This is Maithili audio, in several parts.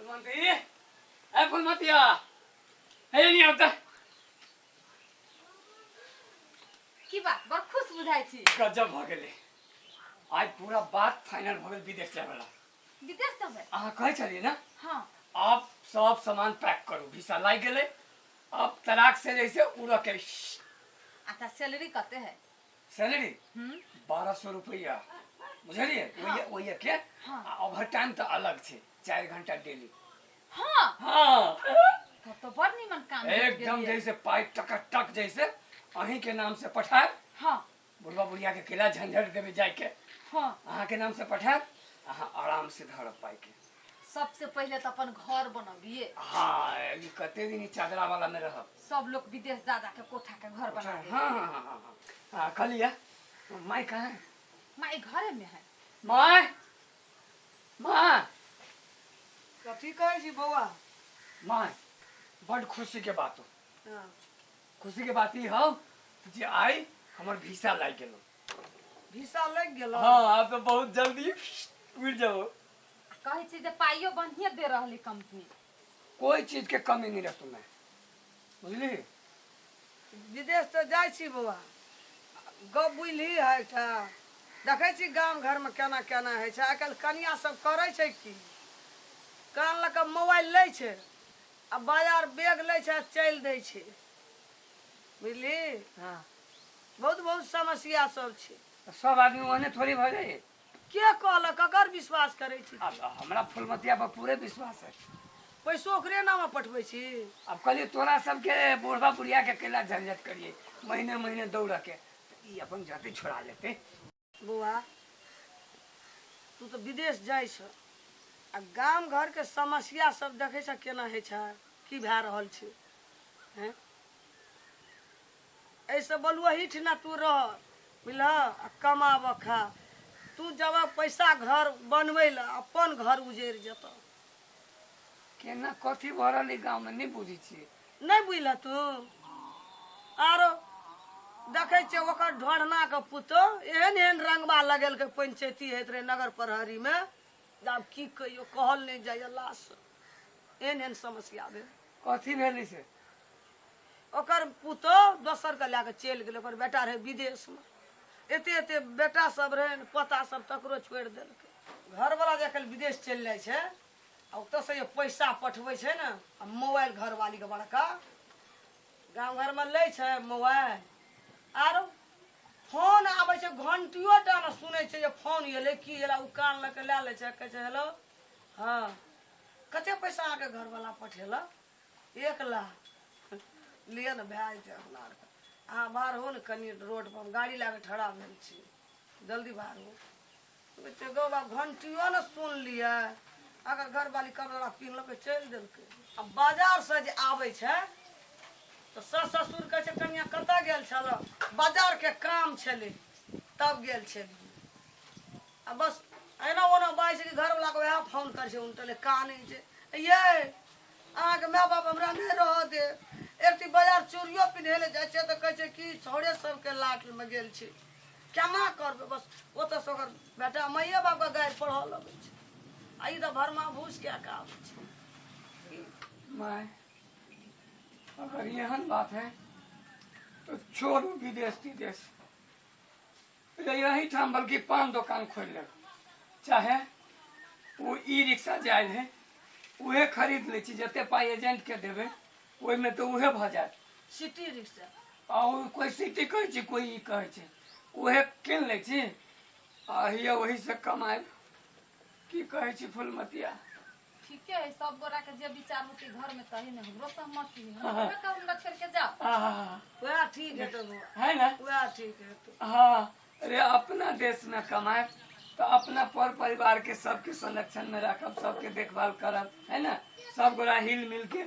फुलमती, ए फुलमतिया, हे नहीं आता। की बात, बड़ खुश बुझाइ छी। गजब भऽ गेलै, आइ पूरा बात फाइनल भऽ गेल विदेश जाय वाला। विदेश जेबै? अहाँ कहै छलियै ने। हाँ। आब सब सामान पैक करू, वीसा लागि गेलै, अब तलाक से जैसे उड़ऽ के। अच्छा, सैलरी कते है? सैलरी 1200 रुपैआ, बुझलियै? ओहि ओहि के। आ ओवर टाइम तऽ अलग छै, 4 घंटा डेली। तब तो बड़ निमन काम भेट एकदम। गेलियै। जैसे पाइ टका टक जैसे अहीं के नाम से पठायब। बुढ़वा बुढ़िया के केला झंझट देबै जाय के? अहाँ के नाम से पठायब, अहाँ आराम से धरब पाइ के। सबसे पहिले तऽ अपन घर बनबियै। हाँ, ई कते दिन ई चादरा वाला में रहब? सब लोग विदेश जा जा के कोठा के घर बना हाँ हाँ हाँ हाँ हाँ हाँ कहलिए, माय कहाँ है? माँ घरे में है। माय, माँ। कथी कहै छी बौआ? माय, बड खुशी के बात हो। खुशी के बात ई हो जे आइ हमर वीसा लागि गेलो। वीसा लागि गेल? हाँ, आब तो बहुत जल्दी उड़ जाओ। कहै छी जे पाइयो बढ़िए दे रहली कंपनी। कोई चीज के कमी नहीं रहतो मैं, बुझली? विदेश तऽ जाइ छी बौआ, गप बुझली है एकटा। देखै छी गाम घरमे केना केना होइ छै। आइ काल्हि कनिया सब करै छै की, कान लऽ कऽ मोबाइल लै छै आ बाजार बैग लै छै आ चलि दै छै, बुझली? बहुत बहुत समस्या सब छै। तऽ सब आदमी ओहने थोड़ी भऽ जाइ। के कहलक? ककर विश्वास करै छी? आब हमरा फुलमतिया पर पूरे विश्वास है। पैसो ओकरे नाम पठबै छी? आब कहलियै, तोरा सबके बुढ़बा बुढ़िया के केला झंझट करिए महीने महीने दौड़ के? तऽ ई अपन जते छोड़ा लेते। बौआ, तू तऽ विदेश जाइ छ आ गाम घरके समस्या सब देखै छ, केना होइ छै, की भए रहल छै, हैं? एहिसँ बोलू एहिठिना तू रह, बुझलह? आ कमाब खा। तू जब पैसा घर बनबै लए, अपन घर उजड़ि जेतह। केना कथी भऽ रहल है गाँवमे, नहि बुझै छियै। नहि बुझलह तू? आरो देखै छियै, ओकर ढोढ़नाके पुतोह एहन एहन रंगबा लगेलकै, पंचैती होइत रहै नगर प्रहरीमे, जे आब की कहियौ, कहल नहि जाइए लाश। एहन एहन समस्या भेल। कथी भेलै से? ओकर पुतोह दोसरके लए कऽ चलि गेलै। ओकर बेटा रहै विदेशमे। एते एते बेटा सब रहै ने, पोता सब, तकरो छोड़ि देलकै। घरवला जे आइकाल्हि विदेश चलि जाइ छै आ ओतऽसँ जे पैसा पठबै छै ने, आ मोबाइल घरवालीके बड़का गाम घरमे लै छै मोबाइल, आरो फोन आबै छै, घंटियो टा ने सुनै छै जे फोन एलै की एलै। ओ कान लऽ कऽ लए लै छै, कहै छै, हेलो, हँ, कते पैसा अहाँके घरवला पठेलक? 1 लाख। लिअ ने, भए जेतै अपना आरके। अहाँ बाहर हो ने कनि, रोडपर हम गाड़ी लए कऽ ठड़ा भेल छी, जल्दी बाहर हो। कहै गौ बाप, घंटियो ने सुन लिअ, अगर घरवाली कपड़ा पिन्हलकै, चलि देलकै। आ बाजारसँ जे आबै छै तऽ सास ससुर कहै छै, कनिया कतऽ गेल छल? बाजारके काम छलै, तब गेल छलियै। आ बस एना ओना बाजै छै कि घरवलाके वएह फोन करै छै, उनटले कानै छै, ये अहाँके माय बाप हमरा नहि रहऽ दे। एक बाजार चूड़ियो पिन्है लए जाइ छै तऽ कहै छै कि छौड़े सबके लाटमे गेल छी, केना करबै? बस ओतऽसँ ओकर बेटा माइए बापके गारि पढ़ऽ लगै छै। आ ई तऽ भरमा भूस कए कऽ आबै छै। माय, अगर एहन बात है तो छोड़ू विदेश विदेश, यही ठाम बल्कि पान दोकान खोलि लेब, चाहे ओ ई रिक्शा जे आयल है उहे खरीद लै छी। जते पाइ एजेंटके देबै, ओहिमे तऽ उहे भऽ जायत। City rickshaw? आ ओ कोइ सिटी कहै छै, कोइ ई कहै छै, उहे कीन लै छी आ हिया ओहीसँ कमायब। की कहै छी फुलमतिया? ठीके है, सब गोरा के जे विचार होती घर में, तही में हमरो सहमति है। हम कहबे कहब, हमरा छोड़ के जाओ। आहा, वएह ठीक हेतौ बौआ। है ने? वएह ठीक हेतौ। हाँ, अरे अपना देश में कमाएब तो अपना पर परिवार के सबके संरक्षण में रखब, सबके देखभाल करब, है ना? सब गोरा हिल मिल के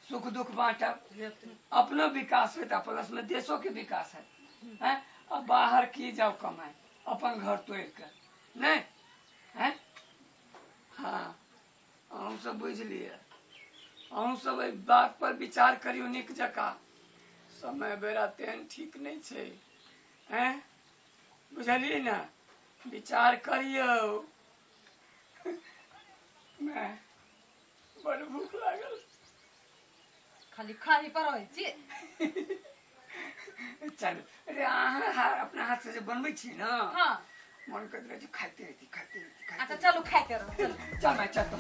सुख दुख बांटब। हेतै। अपनो विकास होता, प्लस में देशों के विकास है, हैं? अब बाहर की जाओ कमाए, अपन घर तोड़ के नहीं है। हाँ, अहूँ सब बुझि लिअ, अहूँ सब एहि बात पर विचार करियौ नीक जकाँ। समय बेरा तेहन ठीक नहि छै, हैं? बुझलियै ने? विचार करियौ। मैं बड़ खाली खाही पर रहै छी। चलू अरे, अहाँ अपना हाथ से जे बनबै छी ने, मन करैत रहै छै खाइते रहती, खाइते रहती, खाइते। अच्छा, चलू, खाइते रहू, चलू। चल माय, चल। तो